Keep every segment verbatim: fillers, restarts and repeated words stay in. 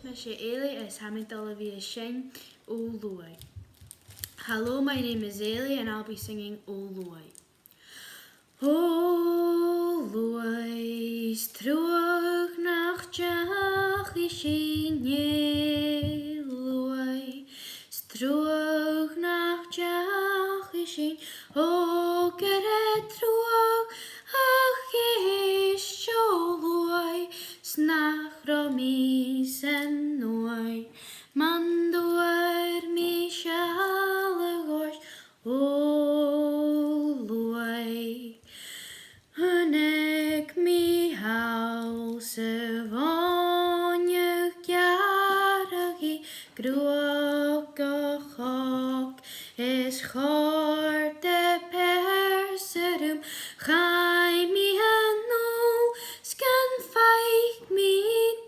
Is mise Eilidh is tha mi a' dol a bhith a' seinn Ò Luaidh. Hello, my name is Eilidh and I'll be singing Ò Luaidh. Ò luaidh, 's truagh nach deachaidh sinn, a luaidh, 's truagh nach deachaidh sinn, ò gur e truagh a' cheist, ò luaidh, 's nach robh mi san uaigh, mun d' fhuair mi sealladh ort, ò luaidh. Chunnaic mi thall sa mhòinteach gearraidh gruag a' chogaidh, is chòrd a pearsa rium. Chaidh mi a-null 's gun faic mi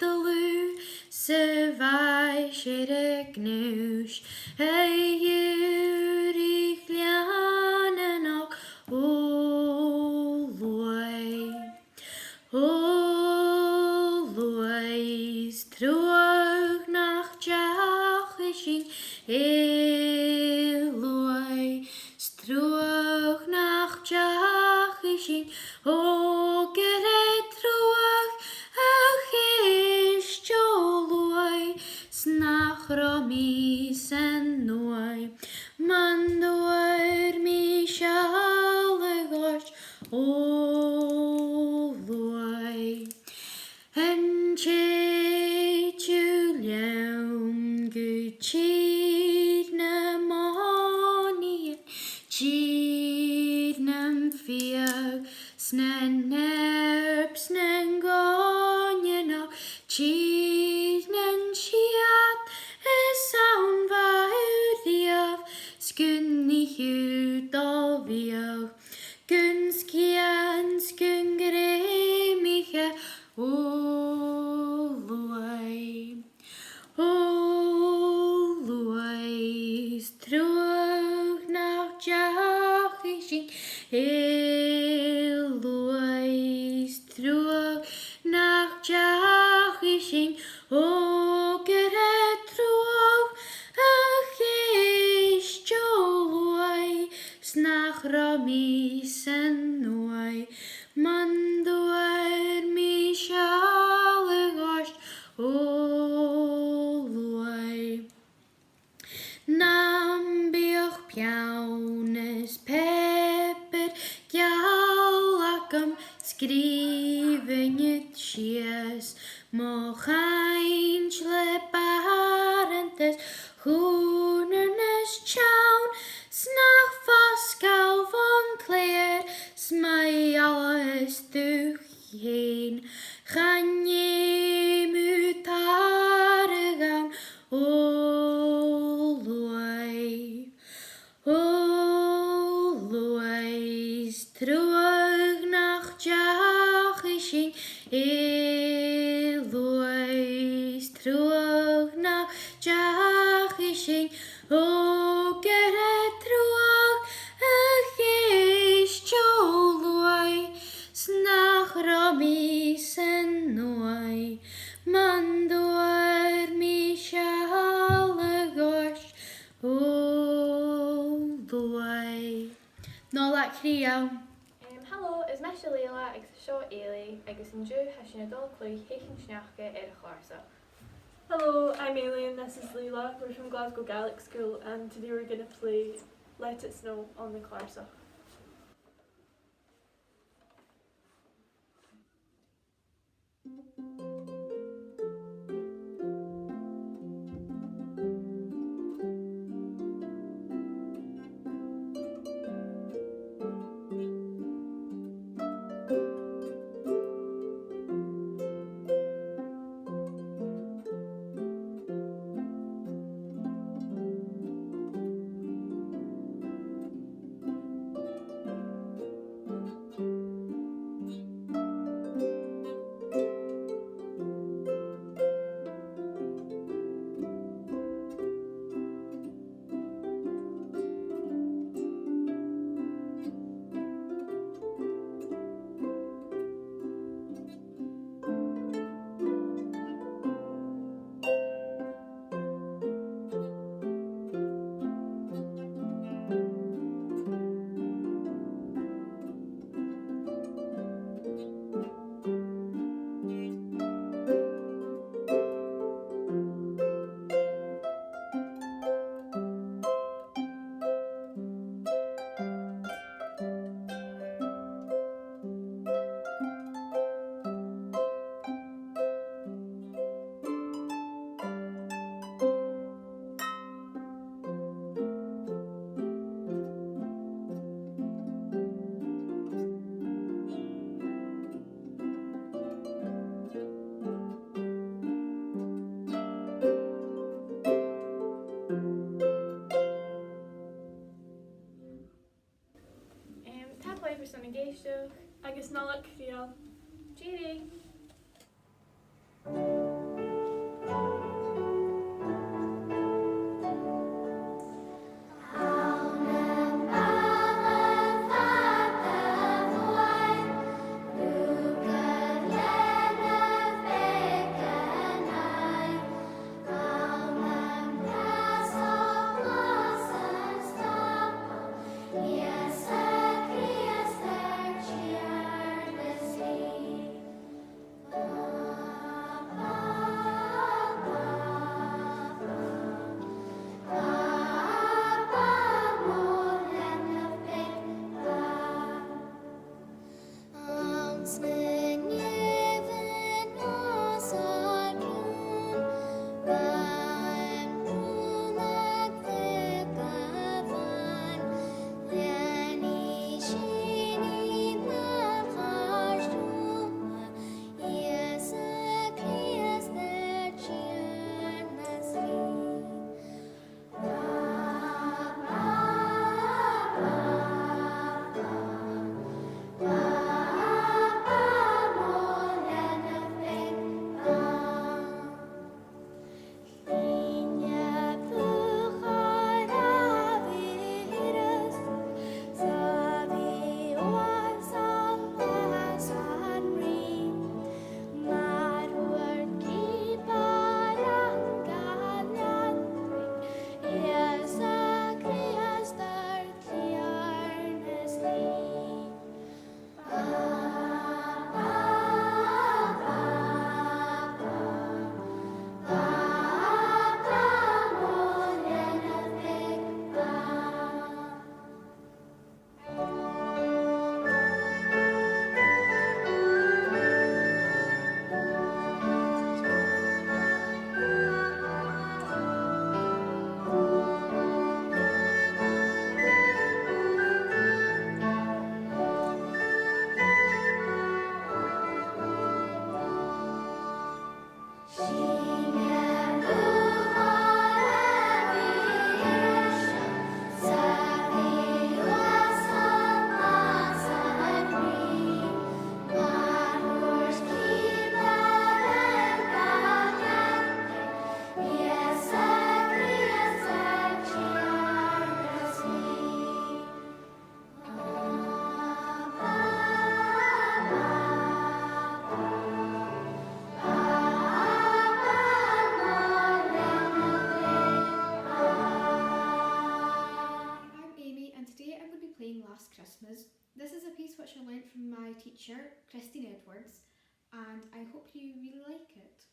dlùth sa bhàs air a' ghnùis, a dh'iarraidh leannan òg, ò luaidh. Ò luaidh, 's truagh nach deachaidh sinn, a luaidh, 's truagh nach deachaidh sinn, ò gur e truagh a' cheist, ò luaidh, 's nach robh mi san uaigh, mun d' fhuair mi sealladh ort, ò luaidh. An tèid thu leam gu tìr na mòinteach, tìr nam fiadh 's nan earb 's nan goineanach, tìr nan t-siud is ann bha thu riamh, 's gun ith thu do bhiadh, gun sgian 's gun greimich, ò luaidh. Ò luaidh, 's truagh nach deachaidh sinn, a luaidh, 's truagh nach deachaidh sinn, ò gur e truagh a' cheist, ò luaidh, 's nach robh mi san uaigh, mun d' fhuair mi sealladh ort, ò luaidh. Nam biodh peann is pàipear geal agam, sgrìobhainn ud sìos mo chainnt le bàrantas, chùinear nas teann, 's nach fosgail bhon chlèir, 's mo dh'fhalbhas tu fhèin, chan fheum thu tarraing ann, ò luaidh. Ò luaidh, 's truagh nach deachaidh sinn, a luaidh, 's truagh nach deachaidh sinn, ò gur e truagh a' cheist, ò luaidh, 's nach robh mi san uaigh, mun d' fhuair mi sealladh ort, ò luaidh. Nollaig Chridheil. Um, hello, is mise Leila agus seo Eilidh, agus an-diugh tha sinn a' dol a chluich Teicheadh an Sneachda air a' Chlàrsach. Hello, I'm Eilidh and this is Leila. We're from Glasgow Gaelic School and today we're going to play Let It Snow on the Clàrsach. èisteachd agus Nollaig Chridheil. Tìoraidh! I'm Amy, and today I'm going to be playing Last Christmas. This is a piece which I learnt from my teacher, Christine Edwards, and I hope you really like it.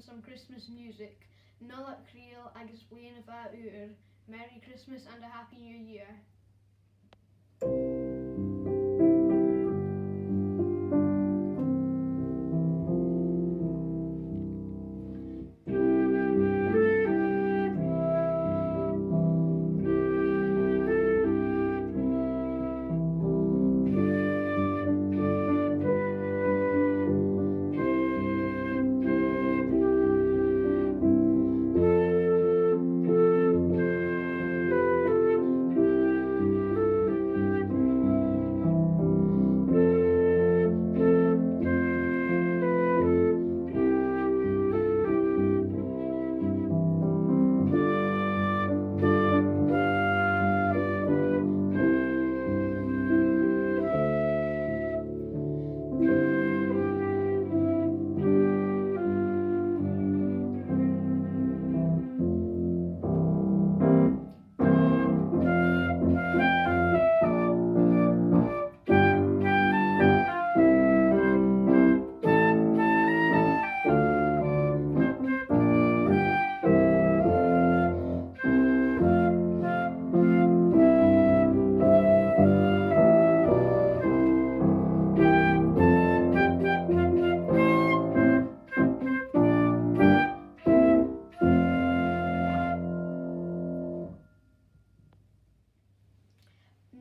Some Christmas music. Nollaig Chridheil agus Bliadhna Mhath Ùr. Merry Christmas and a Happy New Year.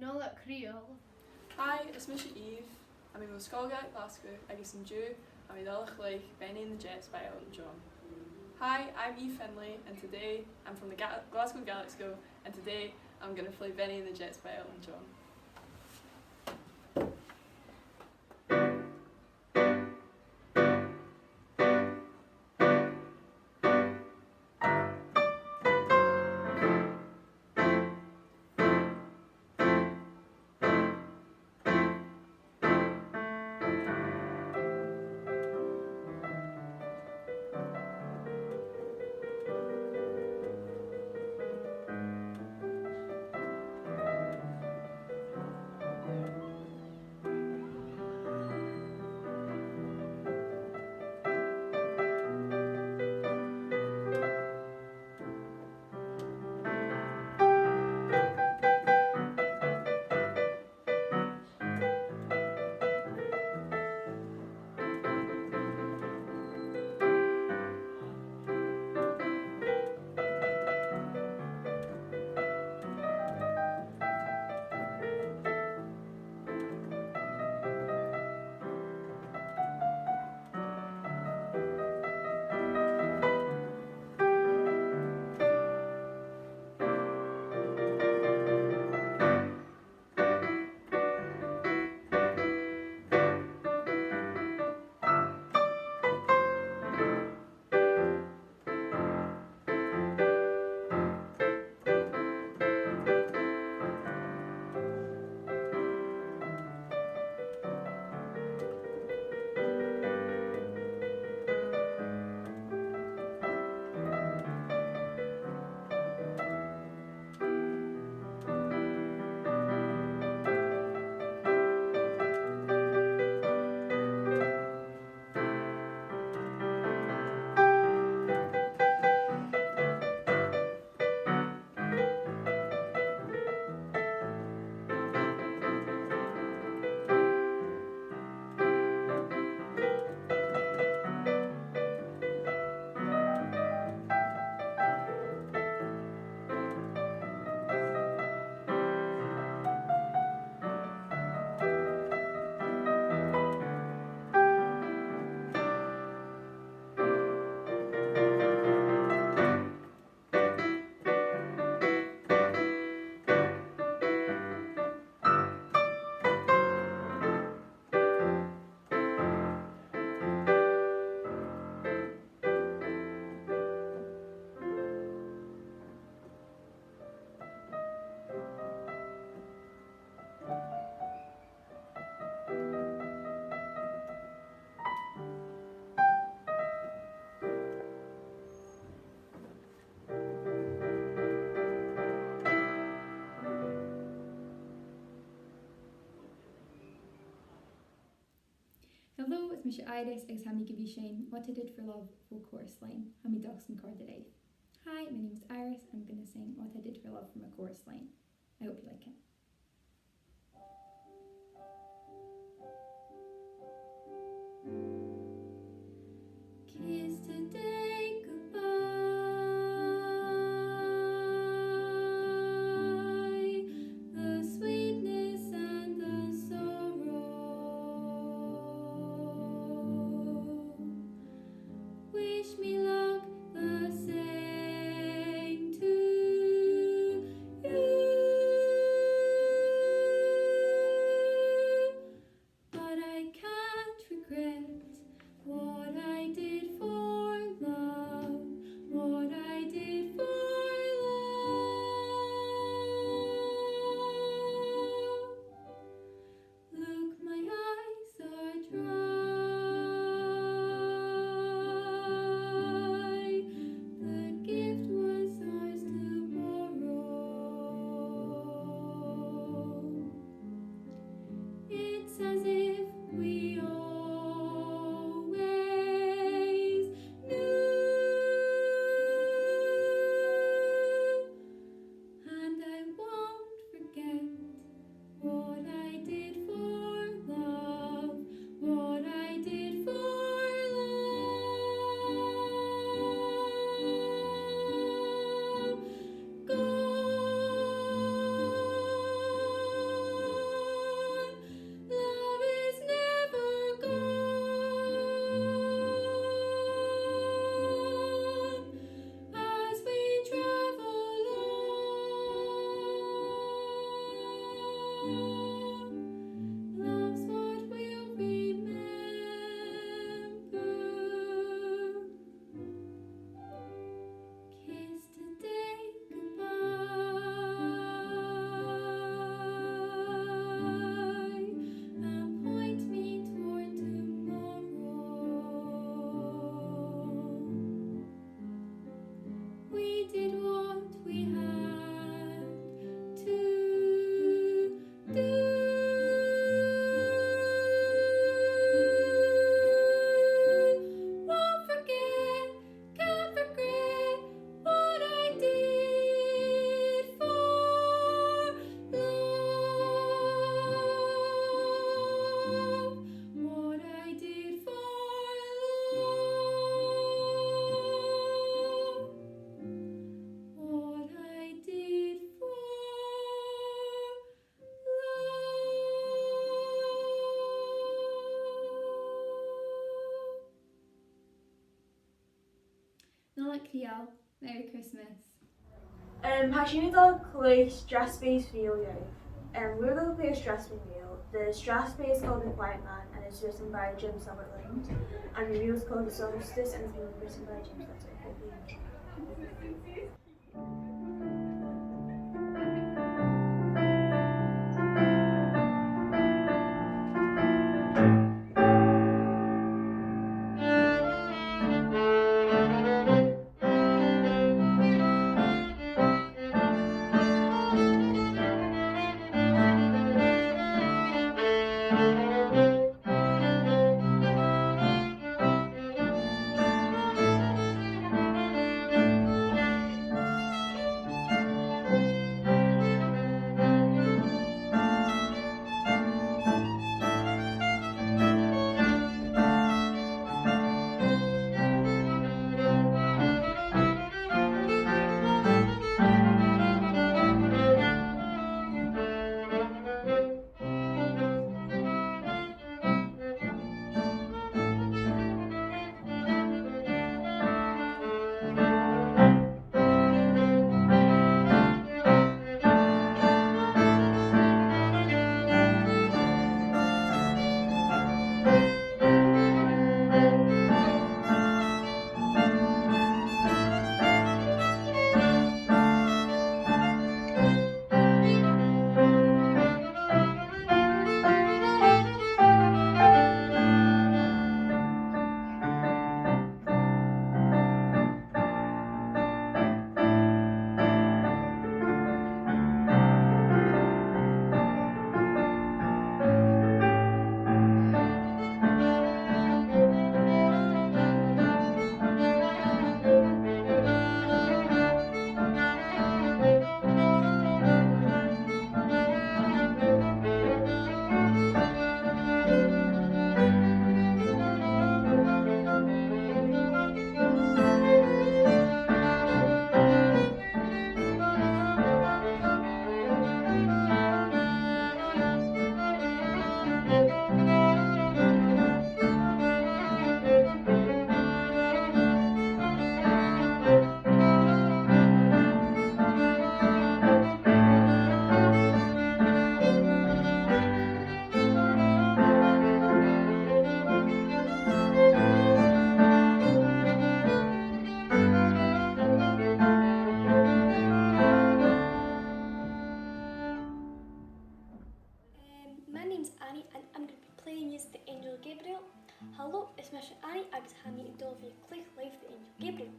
Nollaig Chridheil. Hi, is mise Eve. Tha mi bho Sgoil Ghàidhlig Ghlaschu agus an-diugh tha mi a' dol a chluich Benny and the Jets by Elton John. Hi, I'm Eve Finlay and today I'm from the Ga- Glasgow Gaelic School and today I'm going to play Benny and the Jets by Elton John. Mise Iris agus tha mi gu bhith a' seinn What I Did for Love bho Chorus Line. Tha mi an dòchas gun còrd e ribh. Hi, my name's Iris. I'm gonna sing What I Did for Love from a Chorus Line. I hope you like it. Kissed the day goodbye, the sweetness and the sorrow. Wish me luck the same to you. But I can't regret what I did for love, what I did for love. Look, my eyes are dry. The gift was ours to borrow. It's as if we always knew. And I won't forget what I did for love, what I did for love. Gone, love is never gone. As we travel on, love's what we'll remember. Kiss today goodbye and point me toward tomorrow. We did what we had to do. Won't forget, can't regret what I did for love. What I did for love. What I did for love. Nollaig Chridheil, Merry Christmas. Um, tha sinn a' dol a chluich Strasbourg Field, yeah. Um, we're going to play Strasbourg Field. The Strasbourg is called the Quiet Man and it's written by Jim Sutherland. And the Field is called the Solstice and it's written by James Butler. Halò, is mise Annie agus tha mi a' dol a bhith a' cluich leibh Aingeal Gabriel.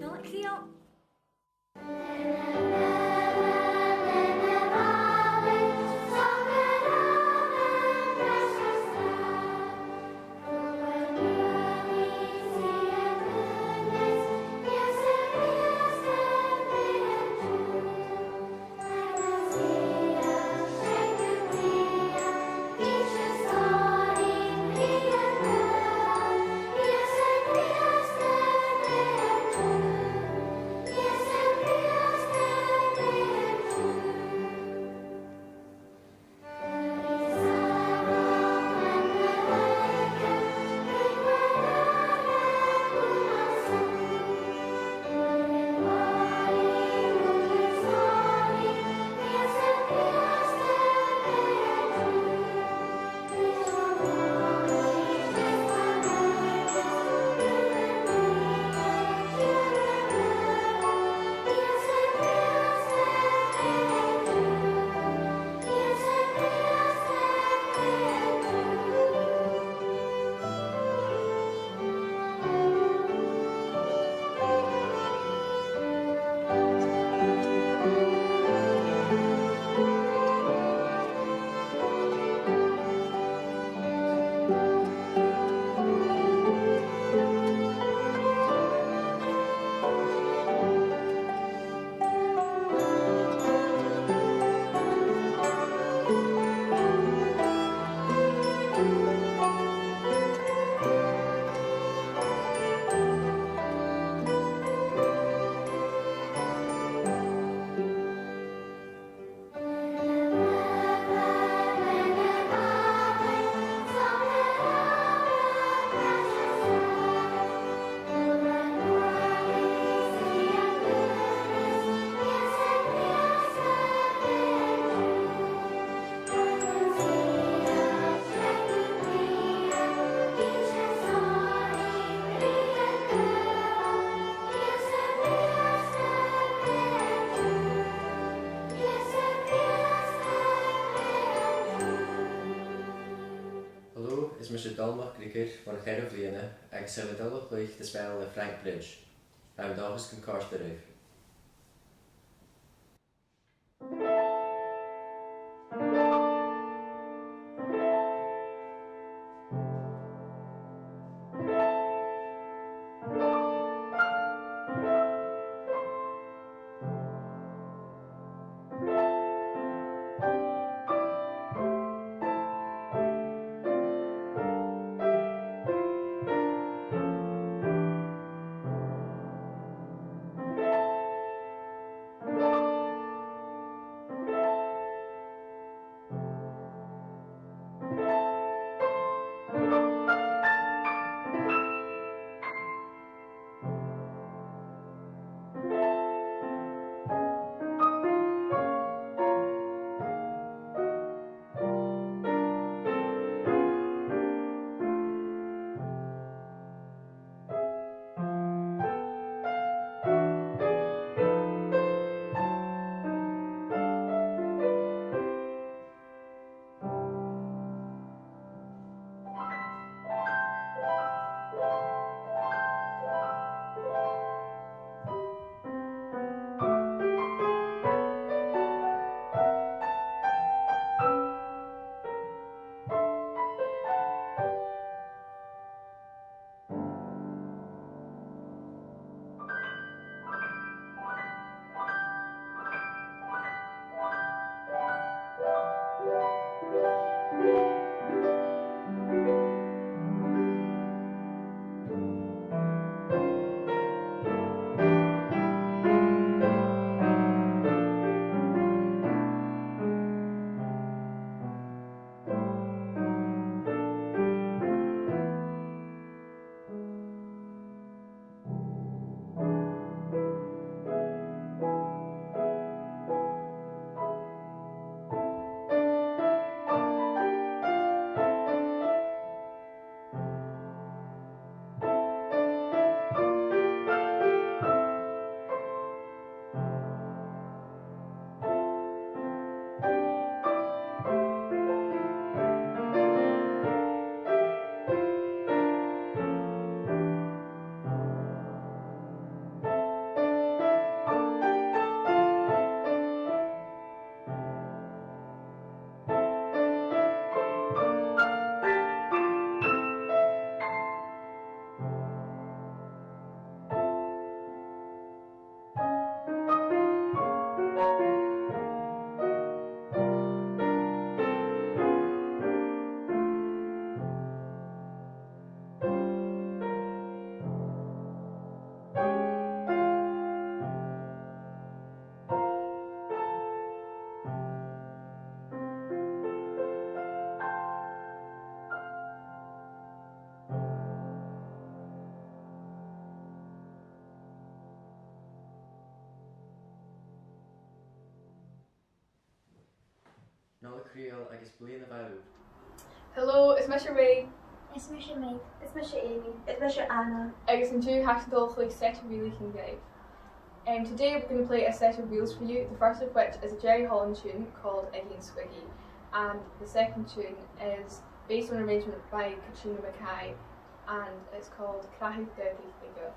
Nollaig Bhrèagha. Hello, is mise Dòmhnall MacGriogair bhon Cheathramh Bliadhna agus tha mi a' dol a chluich an spell le Frank Bridge. Tha mi an dòchas gun còrd e ribh. Nollaig Chridheil agus Bliadhna Mhath Ùr. Hello, is mise Ray. Is mise Meg. Is mise Amy. Is mise Anna. Agus an-diugh tha sinn a' dol a chluich set a' Bheil Ùr dhuibh. Um, today we're going to play a set of reels for you, the first of which is a Jerry Holland tune called Iggy and Squiggy, and the second tune is based on an arrangement by Caitríona MacKay, and it's called Crathadh Dòigh Bheag.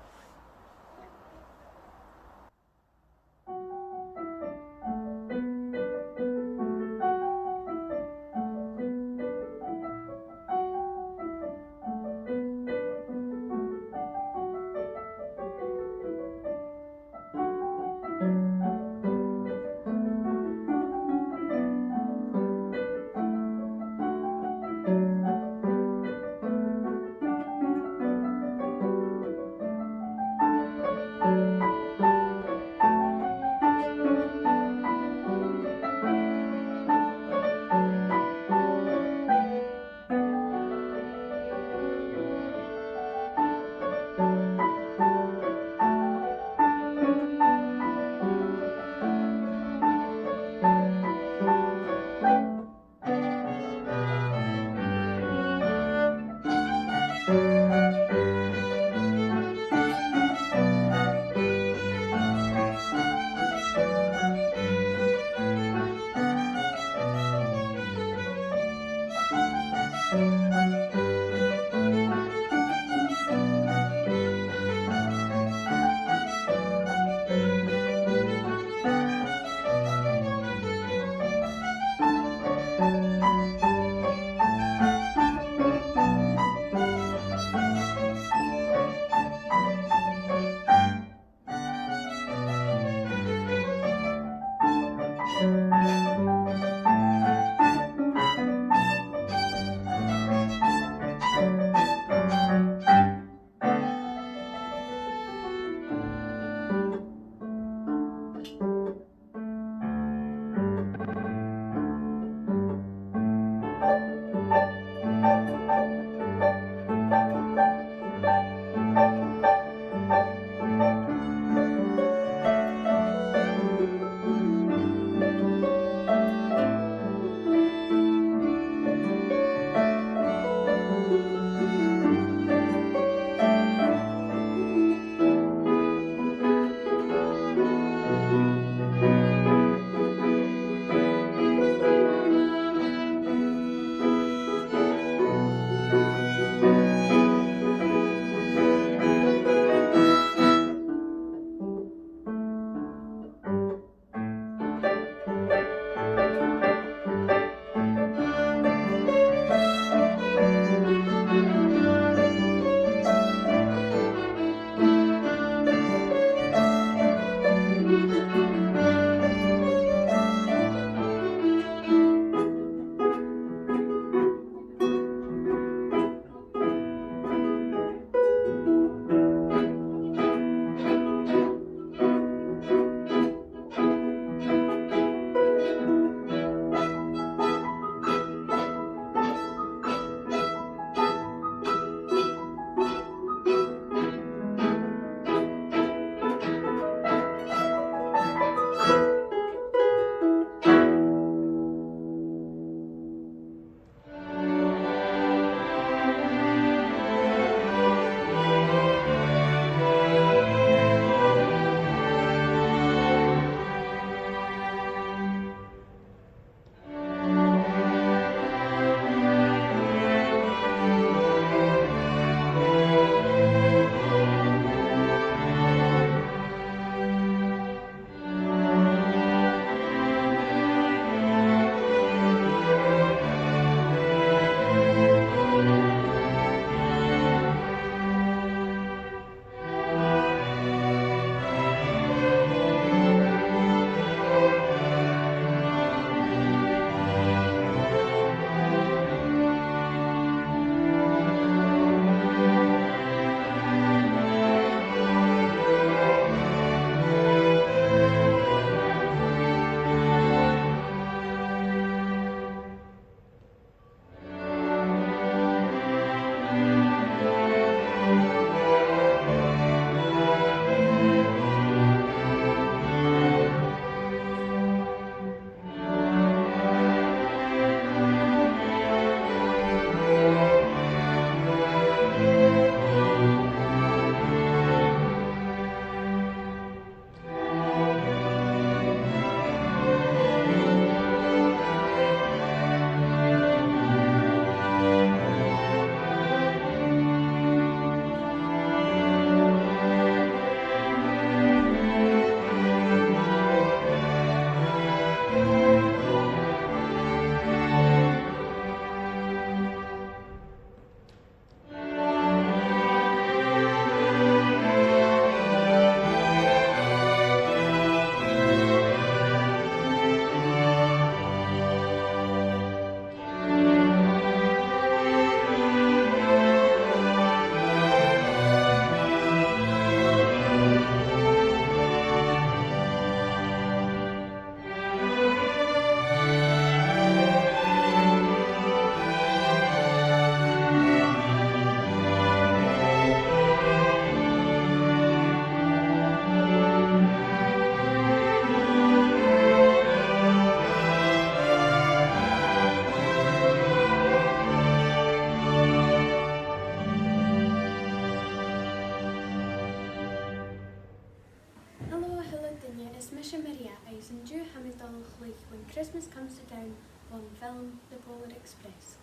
Dol a chluich When Christmas Comes to Down bhon fhilm The Polar Express.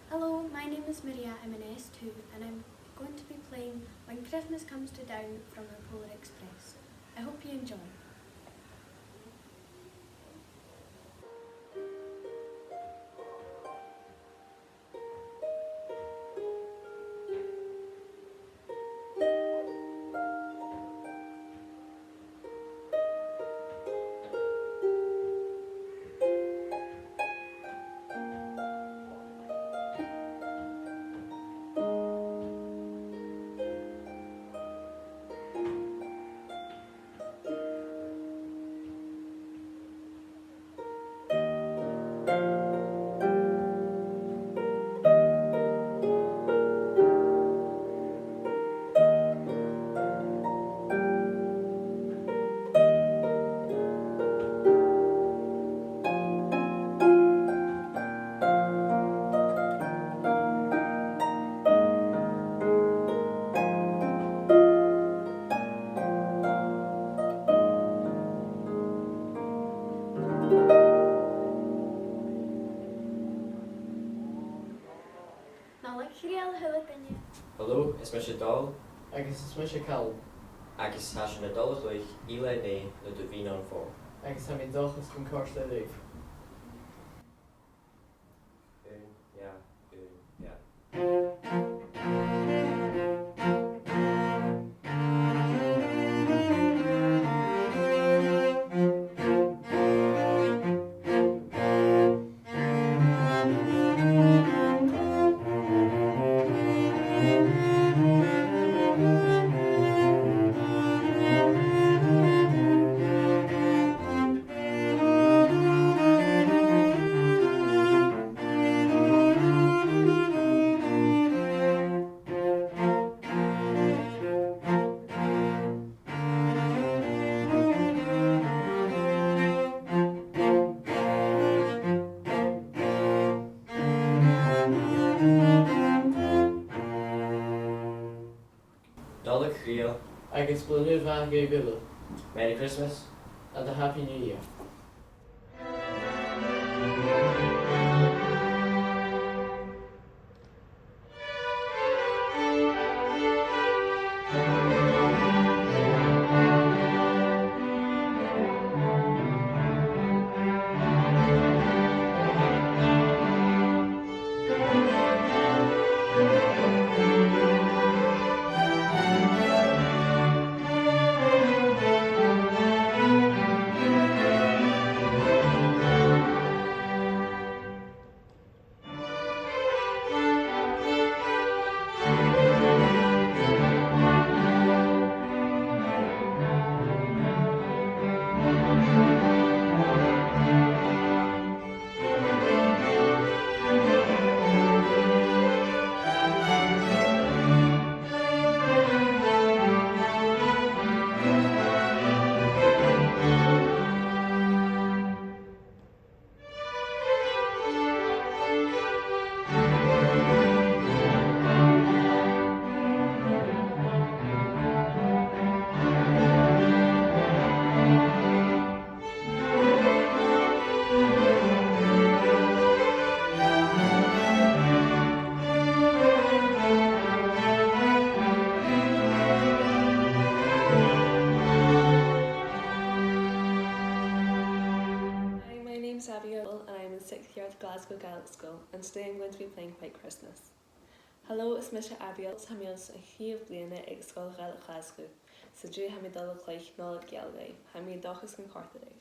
Hello, my name is Maria. I'm in S two and I'm going to be playing When Christmas Comes to Down from The Polar Express. I hope you enjoy. Nollaig Chridheil a h-uile duine. Hello, is mise Dol. Agus is mise Calum. Agus tha sinn a' dol a chluich Eilean Nèimh le do mhìneachadh. Agus tha mi an dòchas gun còrd e ribh. Aon, dhà, aon, dhà. Nollaig Chridheil. Agus Bliadhna Ùr Mhath dhuibh uile. Merry Christmas. And a Happy New Year. Hi, my name's Abigail and I'm in sixth year at Glasgow Gaelic School, and today I'm going to be playing White Christmas. Hello, is mise Abigail, tha mi anns a' chiad bhliadhna aig Sgoil Ghàidhlig Ghlaschu. An-diugh tha mi a' dol a chluich Nollaig Ghàidhlig. Tha mi an dòchas gun còrd e ribh.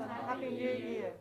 Happy New Year.